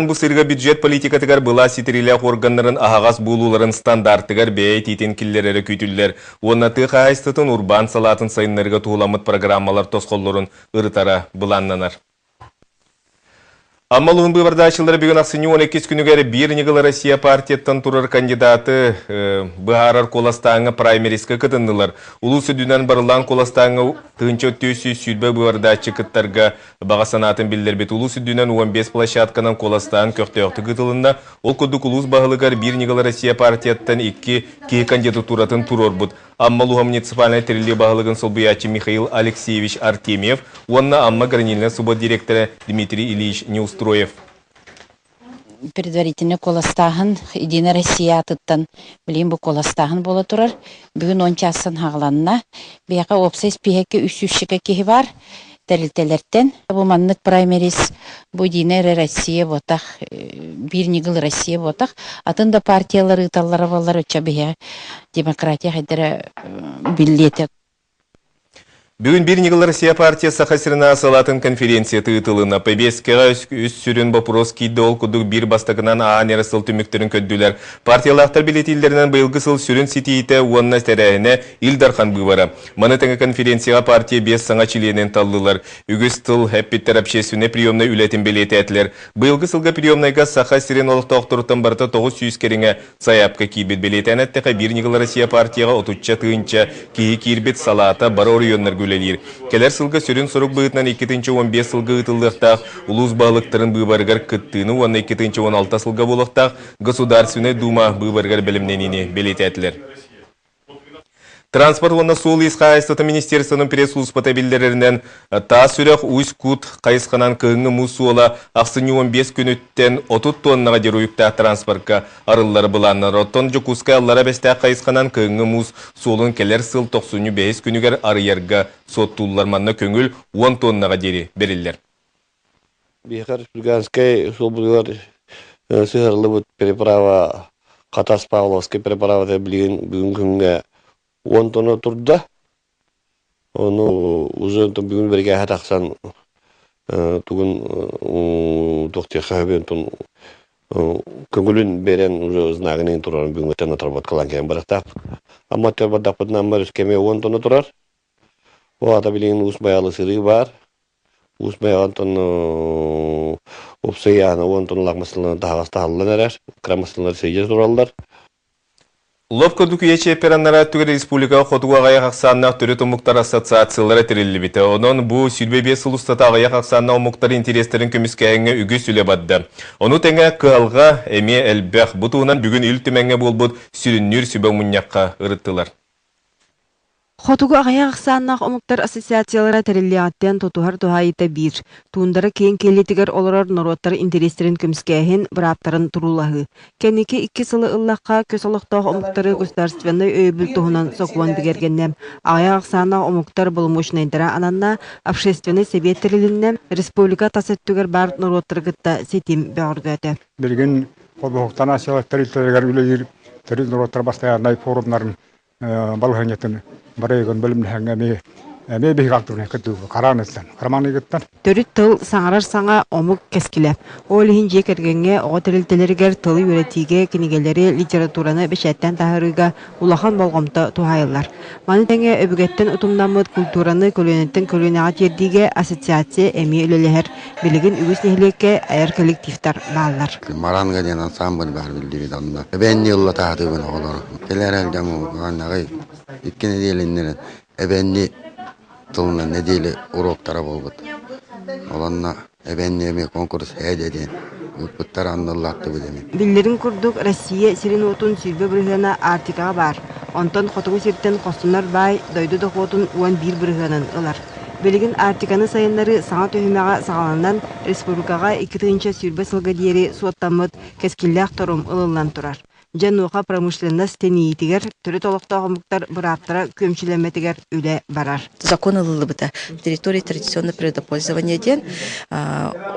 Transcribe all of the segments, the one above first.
Бу сырыыга бюджет политикатыгар былаас ситириилээх органнарын аһаҕас буолууларын стандартыгар бэйэ этиитин киллэрэрэ күүтүллэр уонна тыа хаһаайыстыбатын урбаан салаатын сайыннарыыга туһуламмыт программалар тосхоллорун ырытара былааннанар. Амма улууһун быыбардааччылара бүгүн ахсынньы 12 күнүгэр Биир ньыгыл Россия партияттан турар кандидаты быһаарар куоластааҥҥа праймериска кытыннылар. Улуус үрдүнэн барыллаан куоластааҥҥа 1420 быыбардааччы кыттарга Баҕа санаатын биллэрбит улуус үрдүнэн 15 площадканан куоластаан көхтөөхтүк ыытылынна. Ол курдук улуус баһылыгар Биир ньыгыл Россия партияттан икки киһи кандидатуратын туруорбут. Амма улууһа муниципальнай тэриллии баһылыгын солбуйааччы Михаил Алексеевич Артемьев уонна Амма гранильнай субот директора Дмитрий Ильич Неустроев. Предварительнай куоластааһын Единая Россия аатыттан билигин бу куоластааһын буола турар. Бүгүн 10 чаастан хаҕаланна. Биһиэхэ уопсай испииһэккэ 300 киһи баар тэрилтэлэртэн. Бу маннык праймериз бу Единая Россия буотах, биир ньыгыл Россия буотах. Атын да партиялар ыыталлара буоллар оччо биһиэхэ демократия хайдара биллиэтэ. Бүгүн Биир ньыгыл Россия партия Саха сирин салаатын конференцията ыытылынна. Повесткаҕа үс сүрүн боппуруос киирдэ, ол курдук биир бастакынан аан эрэ сыл түмүктэрин көрдүлэр. Партиялаахтар билэтииллэринэн быйылгы сыл сүрүн ситиитэ уонна тэрээһинэ Ил Дархан быыбара. Маны тэҥэ конференцияҕа партия биэс саҥа чилиэнин таллылар. Үгүс тыл эппиттэр общественнай приемнай үлэтин бэлиэтээтилэр. Быйылгы сылга приемнайга Саха сирин олохтоохторуттан барыта 900 кэриҥэ Сайаапка киирбит. Бэлиэтээн эттэххэ, Биир ньыгыл Россия партияҕа отучча тыһыынча киһи киирбит, салаата бары оройуоннарга үлэлиир. Кэлэр сылга сүрүн сорук быһыытынан 2015 сылга ыытыллыахтаах улуус баһылыктарын быыбарыгар кыттыыны уонна 2016 сылга буолуохтаах Государственнай Дума быыбарыгар бэлэмнэниини бэлиэтээтилэр. Транспорт уонна суол-иис хаһаайыстыбатын министерствотын пресс-сулууспата биллэрэринэн, Таас Үрэх Усть-Кут хайысханан кыһыҥҥы муус суола ахсынньы 15 күнүттэн 30 тоннаҕа диэри уйуктаах транспортка арыллара былааннанар. Оттон Дьокуускай Аллара Бэстээх хайысханан кыһыҥҥы муус суолун кэлэр сыл тохсунньу бэһис күнүгэр арыйарга суоттууллар. Манна көҥүл 10 тоннаҕа диэри бэриллэр. Биһиэхэ республиканскай суолбутугар сыһыарыллыбыт переправа Хатас Павловскай переправата билигин бүгүн күҥҥэ 10 тонна турда. Ону уже бүгүн биригээһэ тахсан тугун туох диэххэ сөбүй онтон көҥүлүн биэрэн уже знагын турарын бүгүҥҥүттэн отработкалаан кэлэн барыахтаах. Амма өттүгэр бардахпытына Амма өрүскэ эмиэ 10 тонна турар. Ол аата билигин Уус Байалы сырыы баар. Уус Байаҕа онтон уопсай ыйааһына 10 тонналаах массыыналар таһаҕас таһыллан эрэр, кыра массыыналар сыыйа тураллар. Лоп курдук үйэ чиэппэр анараа өттүгэр республикаҕа хотугу аҕыйах ахсааннаах төрүт омуктар ассоциациялара тэриллибитэ. Онон бу 25 сыл устата аҕыйах ахсааннаах омуктар интэриэстэрин көмүскээһиҥҥэ үгүс үлэ барда. Ону тэҥэ кыһалҕа эмиэ элбэх. Бу туһунан бүгүн Ил Түмэҥҥэ буолбут сүрүннүүр сүбэ мунньахха ырыттылар. Хотугу аҕыйах ахсааннаах омуктар ассоциациялара тэриллиэҕиттэн тутуһар туһаайыыта биир: туундара киэҥ киэлитигэр олорор норуоттар интэриэстэрин көмүскээһин, бырааптарын туруулаһыы. Кэнники икки сылы ыллахха, көс олохтоох омуктары государственнай өйөбүл туһунан сокуон бигэргэннэ. Аҕыйах ахсааннаах омуктар боломуочунайдара ананна, общественнай сэбиэт тэрилиннэ, республика тас өттүгэр баар норуоттары кытта ситим бөҕөргөөтө. Билигин холбоһуктан Азия тэрилтэлэригэр үлэлиир төрүт норуоттар бастайааннай форумнарын балаһыанньатын барыгын бөлүмнэһэҥҥэ эмиэ эмиэ биһиги алтыбына кытыы хараан ыттан хараманыгыттан. Төрүт тыл саҥарар саҥа омук кэскилэ. Ол иһин дьиэ кэргэҥҥэ, оҕо тэрилтэлэригэр тылы үөрэтиигэ, кинигэлэри, литератураны бэчээттээн таһаарыыга улахан болҕомто туһаайыллар. Маны тэҥэ өбүгэттэн утумнаммыт культураны көлүөнэттэн көлүөнэҕэ тиэрдиигэ ассоциация эмиэ үлэлэһэр. Билигин үгүс нэһилиэккэ айар коллективтар бааллар. Маранга диэн ансамбль баар биллибит онно. Эбээнни ыллатаатыбын оҕолору. Кэлэр элдьам гааннаҕый икки нэдиэлэ иннинэ эбээнни тылынан нэдиэлэ уроктара буолбут. Олонно эбээнни эмиэ конкурс ээдэ диэн ыыппыттар анныллааттыбыт эми. Биллэрин курдук, Россия сирин-уотун 20 бырыһыана Арктикаҕа баар. Онтон хотугу сиртэн хостонор баай дойду дохуотун 11 бырыһыанын ылар. Билигин Арктиканы сайыннарыы саҥа түһүмэҕэ саҕаланан, республикаҕа 2020 сылга диэри суоттаммыт кэскиллээх торум ылыллан турар. Дьэ, онуоха промышленность тэнийиитигэр төрүт олохтоох омуктар бырааптара күөмчүлэммэтигэр үлэ барар. Закон ылыллыбыта. Территория традиционного природопользования диэн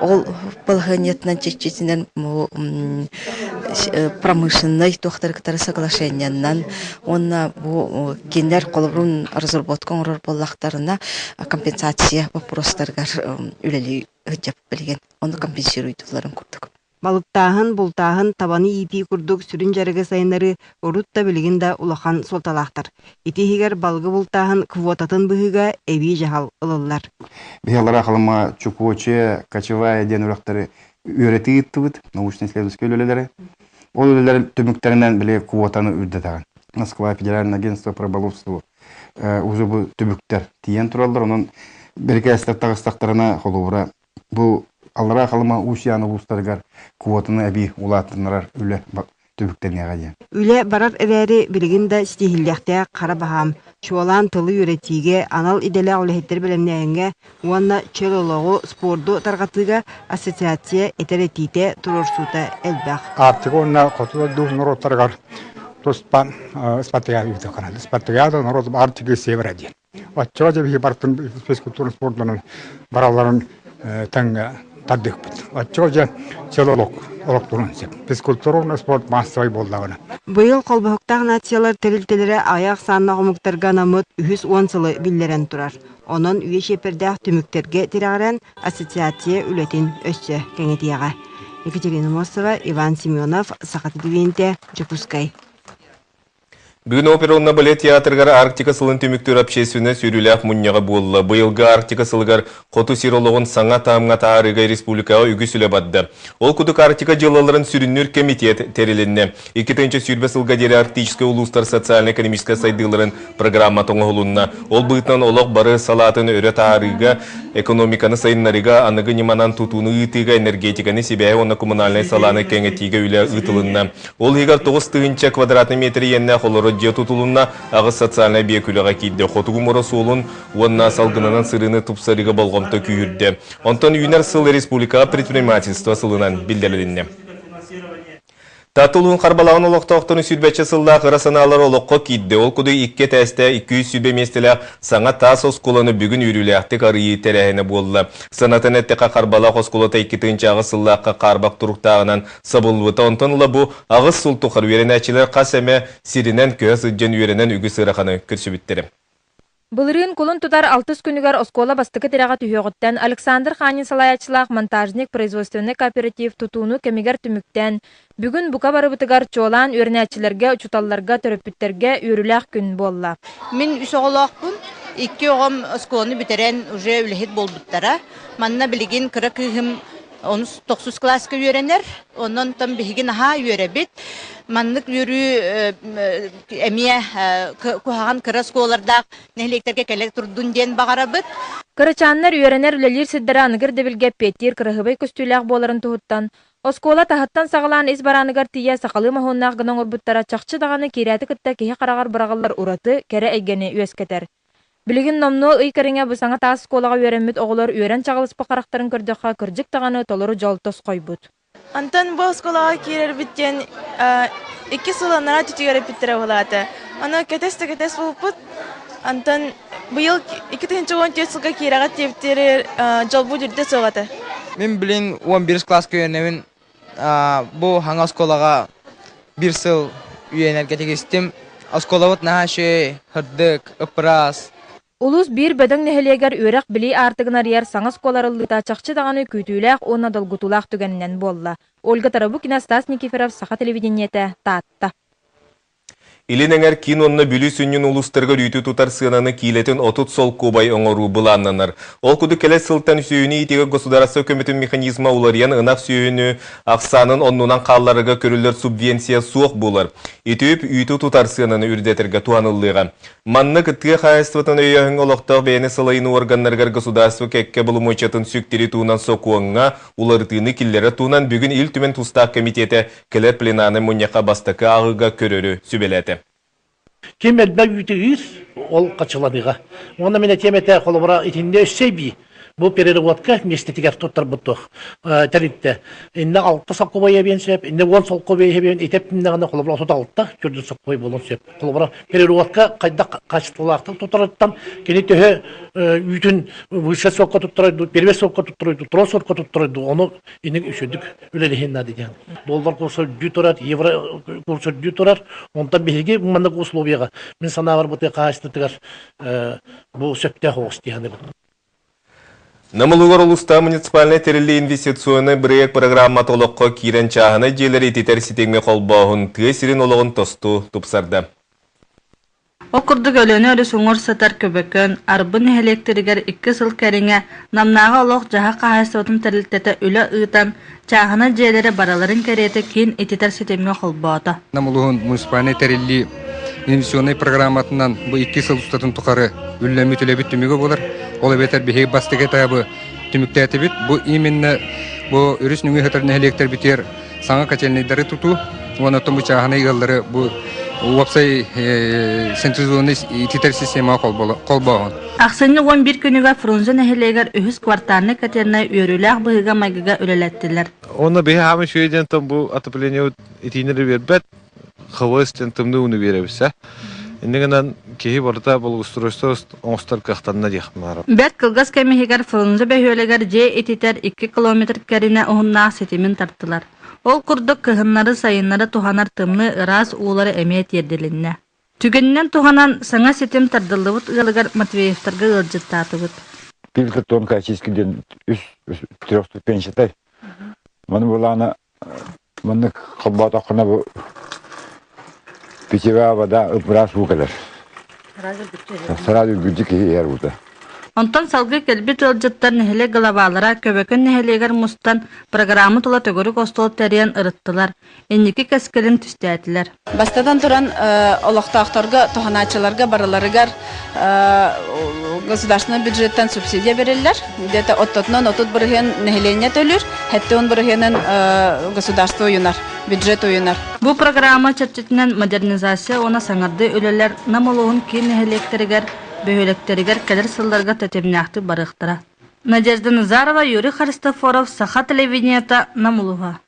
ол балаһыанньатынан чэччитинэн промышленнай туохтары кытары соглашениянан уонна бу кинилэр холобурун разработка оҥорор буоллахтарына компенсация боппуруостарыгар үлэлии сылдьабыт билигин. Ону компенсируйдулларын курдук. Балыктааһын, бултааһын, табаны иитии курдук сүрүн дьарыгы сайыннарыы урут да билигин да улахан суолталаахтар. Ити иһигэр балыгы бултааһын квотатын быһыыга эбии дьаһал ылыллар. Биһи аллараа Халыма, Чукоче, Кочевая диэн үрэхтэри үөрэтии ыыттыбыт, научно-исследовательскай үлэлэри. Ол үлэлэр түмүктэринэн били квотаны үрдэтэҕин. Москва федеральное агентство по рыболовству уже бу түбүктэр тиийэн тураллар. Онон бирикээстэр таҕыстахтарына холобура бу Аллараа Халыма Уус-Ян улуустарыгар квотаны эбии улаатыннарар үлэ түбүктэниэҕэ диэн. Үлэ барар эрээри билигин да ситиһиллиэхтээх хара баһаам. Чуолаан тылы үөрэтиигэ, анал идэлээх үлэһиттэри бэлэмнээһиҥҥэ уонна чөл олоҕу, спорду тарҕатыыга ассоциация этэр этиитэ, туруорсуута элбэх. Арктика уонна хоту дойду норуоттарыгар туспа спартакиада ыытыаххына. Спартакиада норуот Арктика севера диэн. Оччоҕо дьэ биһиги бартын физкультура спордунан баралларын тэҥҥэ тардыахпыт. Оччоҕо дьэ чөл олох олохтуруон сөп. Физкультура уонна спорт маассабай буоллаҕына. Быйыл Холбоһуктаах нациялар тэрилтэлэрэ аҕыйах ахсааннаах омуктарга анаммыт үһүс уон сылы биллэрэн турар. Онон үйэ чиэппэрдээх түмүктэргэ тирэҕирэн ассоциация үлэтин өссө кэҥэтиэҕэ. Екатерина Мосова, Иван Семенов, Саха телевидениетэ, Дьокуускай. Бүгүн опера уонна балет театрыгар Арктика сылын түмүктүүр общественнай сүүрүүлээх мунньаҕа буолла. Быйылгы Арктика сылыгар хоту сир олоҕун саҥа таһымҥа таһаарыыга республикаҕа үгүс үлэ барда. Ол курдук Арктика дьыалаларын сүрүннүүр кэмитиэт тэрилиннэ. 2020 сылга диэри арктическай улуустар социально-экономическай сайдыыларын программата оҥоһулунна. Ол быһыытынан олох бары салаатын өрө таһаарыыга, экономиканы сайыннарыыга, аныгы ньыманан тутууну ыытыыга, энергетиканы, сибээһи уонна коммунальнай салааны кэҥэтиигэ үлэ ыытылынна. Ол иһигэр 9000 квадратный метр иэннээх олорор дьиэ тутулунна, аҕыс социальнай биэкүлэҕэ киирдэ. Хотугу муора суолун уонна салгынынан сырыыны тупсарыыга болҕомто күүһүрдэ. Онтон үүнэр сыл республикаҕа предпринимательство сылынан биллэрилиннэ. Таатта улууһун Харбалааҕын олохтоохторун сүүрбэччэ сыллаах ыра санаалара олоххо киирдэ. Ол курдук икки этээстээх 220 миэстэлээх саҥа таас оскуоланы бүгүн үөрүүлээхтик арыйыы тэрээһинэ буолла. Санатан эттэххэ, Харбалаах оскуолата 2008 сыллаахха хаарбах туруктааҕынан сабыллыбыта. Онтон ыла бу аҕыс сыл тухары үөрэнээччилэр хас эмэ сиринэн көһө сылдьан үөрэнэн үгүс ыараханы көрсүбүттэрэ. Былырыын кулун тутар алтыс күнүгэр оскуола бастакы тирэҕэ түһүөҕүттэн Александр Ханин салайааччылаах монтажник производственнай кооператив тутууну кэмигэр түмүктээн, бүгүн бука барыбытыгар, чуолаан үөрэнээччилэргэ, учууталларга, төрөппүттэргэ үөрүүлээх күн буолла. Мин үс оҕолоохпун. Икки оҕом оскуоланы бүтэрэн уже үлэһит буолбуттара. Манна билигин кыра кыыһым онус тохсус кылааска үөрэнэр. Онон там биһиги наһаа үөрэбит. Маннык үөрүү эмиэ куһаҕан кыра оскуолалардаах нэһилиэктэргэ кэлэ турдун диэн баҕарабыт. Кырачааннар үөрэнэр, үлэлиир сирдэрэ аныгы ирдэбилгэ эппиэттиир кыраһыабай көстүүлээх буоларын туһуттан, оскуола таһыттан саҕалаан ис барааныгар тиийэ сахалыы моһуоннаах гына оҥорбуттара чахчы даҕаны киирээти кытта киһи хараҕар быраҕыллар ураты, кэрэ эйгэни үөскэтэр. Билигин номнуо ый кэриҥэ бу саҥа таас оскуолаҕа үөрэммит оҕолор үөрэн чаҕылыспыт харахтарын көрдөххө, кырдьык даҕаны толору дьол тосхойбут. Онтон бу оскуолаҕа киирэрбит диэн икки сыл анараа өттүгэр эппиттэрэ буолаата. Ону кэтэс да кэтэс буолбуппут. Онтон быйыл 2014 сылга киирэҕит диэбиттэригэр дьолбут үрдэ суох этэ. Мин билин 11 класска үөрэнэбин. Бу хаҥа оскуолаҕа биир сыл үөрэнэргэ тигистим. Оскуолабыт наһаа үчүгэй, сырдык, ыппыраас. Улуус биир бөдөҥ нэһилиэгэр үөрэх-билии аартыгын арыйар саҥа оскуола арыллыыта чахчы даҕаны күүтүүлээх уонна долгутуулаах түгэнинэн буолла. Ольга Тарабукина, Стас Никифоров, Саха телевидениетэ, Таатта. Илин эҥэр киин уонна Бүлүү сүнньүн улуустарыгар үүтү тутар сыананы киилэтин 30 солкуобай оҥоруу былааннанар. Ол курдук кэлэр сылтан сүөһүнү иитиигэ государство көмөтүн механизма уларыйан ынах сүөһүнү ахсаанын оннунан хаалларарга көрүллэр субвенция суох буолар. Ити үп үүтү тутар сыананы үрдэтэргэ туһаныллыаҕа. Маннык тыа хаһаайыстыбатын өйөөһүҥҥэ олохтоох бэйэни салайыныы уорганнарыгар государство кэккэ боломуочуйатын сүктэрии туһунан сокуоҥҥа уларытыыны киллэрэр туһунан бүгүн Ил Түмэн тустаах кэмитиэтэ кэлэр пленарнай мунньахха бастакы ааҕыыга көрөрү сүбэлээтэ. Ким элбэх үүтү ыыр, ол хачыланыыга. Уонна мин этиэм этэ, холобура, итиннэ өссө эбии бу переработка миэстэтигэр туттарбыт туох тэрилтэ. Иннэ алта солкуобай эбиэн сөп, иннэ уон солкуобай эбиэн итэптиннэҕинэ холобура 36 төрдүн солкуобай буолуон сөп. Холобура, переработка хайдах хаачыстыбалаахтык туттарыттан кини төһө үүтүн высшая сорка туттарай дуу, первый сорка туттарай дуу, второй сорка туттарай дуу, ону инник үчүгдүк үлэлэһин наада диэн. Доллар курса үрдүү турар, евро курса үрдүү турар. Онтон биһиги маннык условияҕа мин санаабар бу тыа хаһаайыстыбатыгар бу сөптөөх оҕус дии саныыбын. Намылыгар улуста муниципальнай тэриллии инвестиционнай бырайыак программата олоххо киирэн чааһынай дьиэлэри ититэр ситимҥэ холбооһун тыа сирин олоҕун тосту тупсарда. Ол курдук Өлүөнэ өрүс уҥуор сытар Көбөкөн, Арбын нэһилиэктэригэр икки сыл кэриҥэ Намнааҕы олох-дьаһах хаһаайыстыбатын тэрилтэтэ үлэ ыытан, чааһынай дьиэлэри барыларын кэриэтэ киин ититэр ситимҥэ холбоото. Нам улууһун муниципальнай тэриллии инвестиционнай программатынан бу икки сыл устатын тухары үллэммит үлэбит түмүгэ буолар. Ол эбэтэр биһиги бастакы этабы түмүктээтибит. Бу именно бу өрүс нөҥүө сытар нэһилиэктэрбитигэр саҥа котельнайдары тутуу уонна оттон бу чааһынай ыаллары бу уопсай централизованный ититэр системаҕа холбооһун. Ахсынньы 11 күнүгэр Фрунзе нэһилиэгэр үһүс квартальнай котельнай үөрүүлээх быһыыга-майгыга үлэлэттилэр. Онно биһи хаамын үчүгэй диэн бу отопление итиинэри биэрбэт, хабыс диэн тымныы ууну биэрэбит Инньэ гынан киһи барыта благоустройство оҥостор кыахтанна диэх баара. Бэрт кылгас кэм иһигэр Фрунзе бөһүөлэгэр дьиэ ититэр 2 километр кэринэ уһуннаах ситимин тартылар. Ол курдук кыһыннары-сайыннары туһанар тымныы ыраас уулары эмиэ тиэрдилиннэ. Түгэнинэн туһанан саҥа ситим тардыллыбыт ыалыгар Матвеевтарга ыалдьыттаатыбыт. Фильтр тонкая очистки диэн үс трехступенчатай. Маны булаана Маннык холбоотоххуна бу питьевая вода ыраас уу кэлэр. Сразу үргүлдьү киһи иһэр уута. Онтон салгыы кэлбит ыалдьыттар нэһилиэк главалара Көбөкөн нэһилиэгэр мустан программа тула төгүрүк остуол тэрийэн ырыттылар, инники кэскилин түстээтилэр. Бастатан туран, олохтоохторго, туһанааччыларга барыларыгар государственный бюджеттан субсидия бериллэр. Где-то оттотунан 30 бырыһыан нэһилиэнньэ төлүүр, 70 бырыһыанын государство уйунар, бюджет уйунар. Бу программа чэрчитинэн модернизация уонна саҥардыы үлэлэр Нам улууһун киин нэһилиэктэригэр, бөһүөлэктэригэр кэлэр сылларга тэтимнээхтик барыахтара. Надежда Назарова, Юрий Христофоров, Саха телевидениета, Нам улууһа.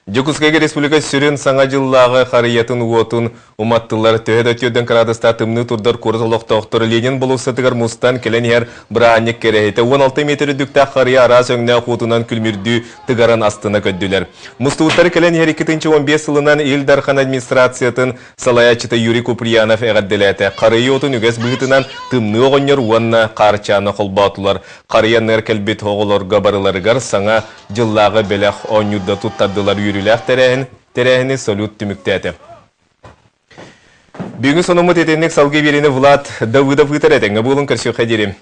Дьокуускайга республика сүрүн саҥа дьыллааҕы харыйатын уотун уматтылар. Төһө да 4 кыраадыстаах тымныы турдар куорат олохтоохторо Ленин болуоссатыгар мустан кэлэн иһэр бырааһынньык кэрэһитэ 16 метр үрдүктээх харыйа араас өҥнөөх уотунан күлүмүрдүү тыгаран астына көрдүлэр. Мустубуттары кэлэн иһэр 2015 сылынан Ил Дархан администрациятын Салайааччыта Юрий Куприянов эҕэрдэлээтэ. Харыйа уотун үгэс быһыытынан Тымныы оҕонньор уонна Хаарчаана холбоотулар. Харыйа анныгар кэлбит оҕолорго барыларыгар саҥа дьыллааҕы бэлэх оонньуурда туттардылар үөрүүлээх тэрээһин тэрээһини салют түмүктээтэ. Бүгүҥҥү сонуммут итинник салгыы биэриини Влад Давыдов ыытар этэҥҥэ буолун көрсүөххэ диэри.